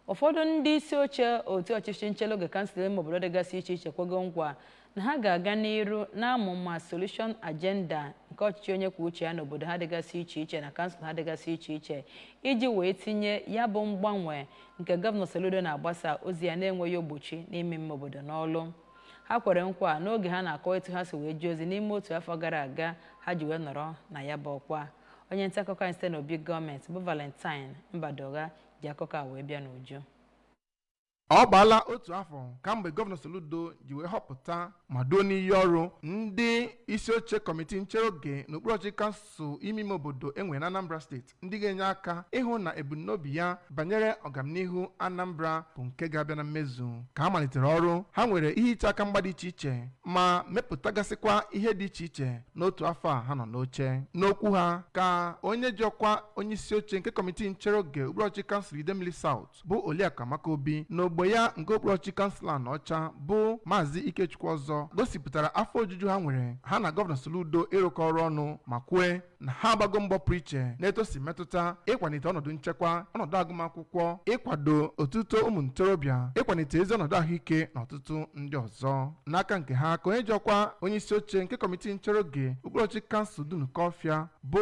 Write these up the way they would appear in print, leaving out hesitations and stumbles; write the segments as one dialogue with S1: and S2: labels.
S1: Ụfọdụ ndị isi oche otu ọchịchị nchere oge kansụl ime obodo dịgasị iche iche kwego nkwa na ha ga-aga n'iru n'amụma Solution Agenda nke ọchịchị onye kwuo uche ya n'obodo ha dịgasị iche iche na kansụl ha dịgasị iche iche iji wee tinye ya bụ mgbanwe nke Gọvanọ Soludo na-agbasa ozi ya na-enweghị ogbochi n'ime ime obodo n'ọlụ. Ha kwere nkwa n'oge ha na-akọ etu ha si wee jee ozi n'ime otu afọ gara aga ha ji wee nọrọ na ya bụ ọkwa. Onye nta akụkọ anyị site n'obi gọọmenti bụ Valentine Mbadogha ji akụkọ a wee bịa n'uju.
S2: Ọ gbaala otu afọ kamgbe Gọvanọ Soludo ji wee họpụta ma duo n'iyi ọrụ ndị isi oche kọmitii nchere oge n'okpuru ọchịchị kansụl ime ime obodo enwere na Anambra Steeti, ndị ga-enye aka ịhụ na ebumnobi ya banyere ọganihu Anambra bụ nke ga-abịa na mmezu. Ka ha malitere ọrụ, ha nwere ihe iche aka mgba dị iche iche ma mepụtagasịkwa ihe dị iche iche n'otu afọ a ha nọ n'oche. N'okwu ha, ka onye ji ọkwa onye isi oche nke kọmitii nchere oge okpuru ọchịchị kansụl Idemili South, bụ Oliakụ Amaka Obi, na ogbo ya nke okpuru ọchịchị kansụl Anaọcha, bụ Maazị Ikechukwu Ọzọ, gosipụtara afọ ojuju ha nwere ha na Gọvanọ Soludo ịrụkọ ọrụ ọnụ, ma kwue na ha agbago mbọ pụrụ iche na-etosi metụta ịkwalite ọnọdụ nchekwa, ọnọdụ agụmakwụkwọ, ịkwado otuto ụmụ ntorobịa, ịkwalite ezi ọnọdụ ahụike na ọtụtụ ndị ọzọ. N'aka nke ha, ka onye ji ọkwa onye isi oche nke kọmitii nchere oge okpuru ọchịchị kansụl Dunukọfịa, bụ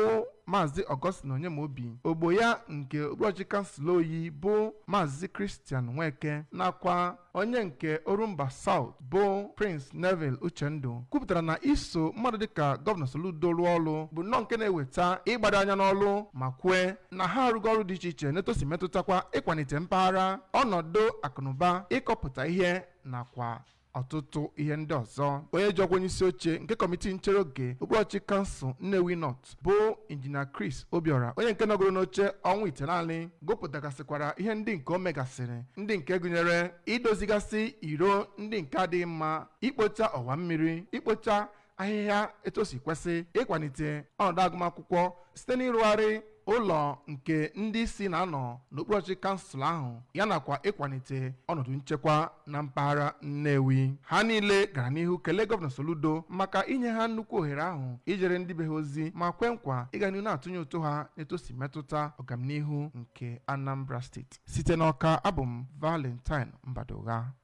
S2: Maazị Augustine Onyemobi, ogbo ya nke okpuru ọchịchị kansụl Oyi, bụ Maazị Christian Nweke, nakwa onye nke Orumba South, bụ Prince Neville Uchendu, kwupụtara na iso mmadụ dịka Gọvanọ Soludo rụọ ọrụ bụ nnọọ nke na-eweta ịgbado anya n'ọlụ, ma kwue na ha arụgo ọrụ dị iche iche na-etosi metụtakwa ịkwalite mpaghara, ọnọdụ akụnụba, ịkọpụta ihe nakwa ọtụtụ ihe ndị ọzọ. Onye ji ọkwa onye isi oche nke kọmitii nchere oge okpuru ọchịchị kansụl Nnewi North, bụ Injinia Chris Obiora, onye nke nọgoro n'oche ọnwa 9, gụpụtagasịkwara ihe ndị nke o megasịrị, ndị nke gụnyere idozigasị iro ndị nke adịghị mma, ikpocha ọwa mmiri, ikpocha ahịhịa etu o si kwesị, ịkwalite ọnọdụ agụmakwụkwọ site n'ịrụgharị ụlọ nke ndị isi na-anọ n'okpuru ọchịchị kansụl ahụ, ya nakwa ịkwalite ọnọdụ nchekwa na mpaghara Nnewi. Ha niile gara n'ihu kelee Gọvanọ Soludo maka inye ha nnukwu ohere ahụ ijere ndị be ha ozi, ma kwe nkwa ịga n'ihu na-atụnye ụtụ ha n'etu o si metụta ọganihu nke Anambra Steeti. Site n'Ọka, abụ m Valentine Mbadogha.